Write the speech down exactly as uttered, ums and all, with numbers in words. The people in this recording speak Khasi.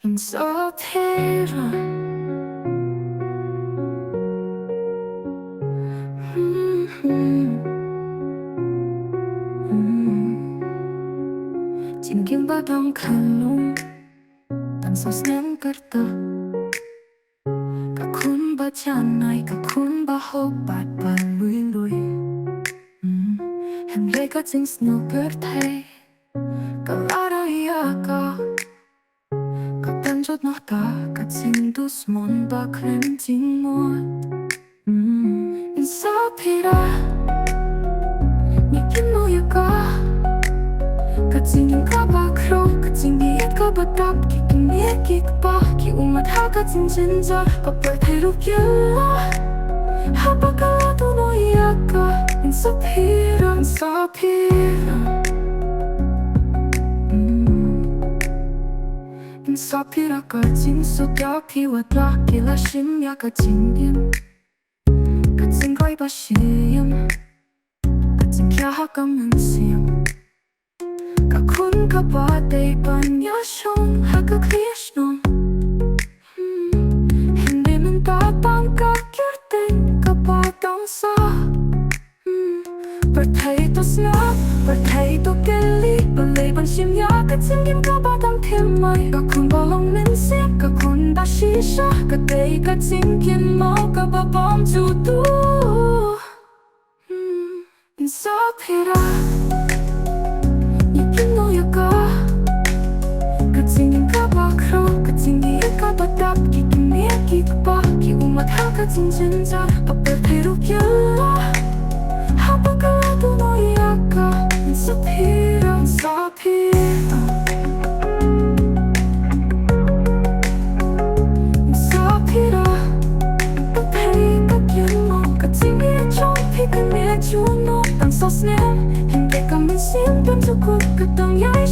Ym sophi ra. Hmm, hmm, hmm. Jingim ba dang khlong, tang saw snem kyrta. Ka khun ba janai, ka khun ba hok bad ba lui lui. Hmm. Hynrei ka jingsngew pyrthei ka la rai ïa ka. Ka pynjot noh ka, ka jingdusmon ba khlem jingmut. Hmm. Ym sophi ra. Ngi kynmaw ïa ka. Ka jingim kaba khraw, ka jingïeit kaba dap, ki kmie ki kpa ki ummat ha ka jingjynjar ba pyrthei ruh ki la. Haba ka la duh noh ïa ka. Ym sophi ra, ym sophi ra. Hmm. Ym sophi ra ka jingsuk ïa phi wat la ki la shim ïa ka jingim. Ka jingroi ba shim, ka jingkhia ha ka mynsiem. Ka khun kaba dei ban ïashong ha ka khlieh shnong. Hmm. Hynrei mynta tang ka kyrteng kaba dang sah. Hmm. Pyrthei to sngap, pyrthei to kylli, balei ban shim ïa ka jingim kaba dang thymmai. Ka khun ba long mynsiem, ka khun ba shisha, ka dei ka jingkynmaw kaba bym ju duh. Hmm. Ym sophi ra. Ngi kynmaw ïa ka. Ka jingim kaba khraw, ka jingïeit kaba dap, ki kmie ki kpa ki ummat ha ka jingjynjar ba pyrthei ruh ki la. Haba ka la duh noh ïa ka. Ym sophi ra, ym sophi ra. Ym sophi ra. Pyrthei ka kynmaw ka jingïeit jong phi, ka neh junom tang saw snem. Hynrei ka mynsiem pynjukut ka dang ïai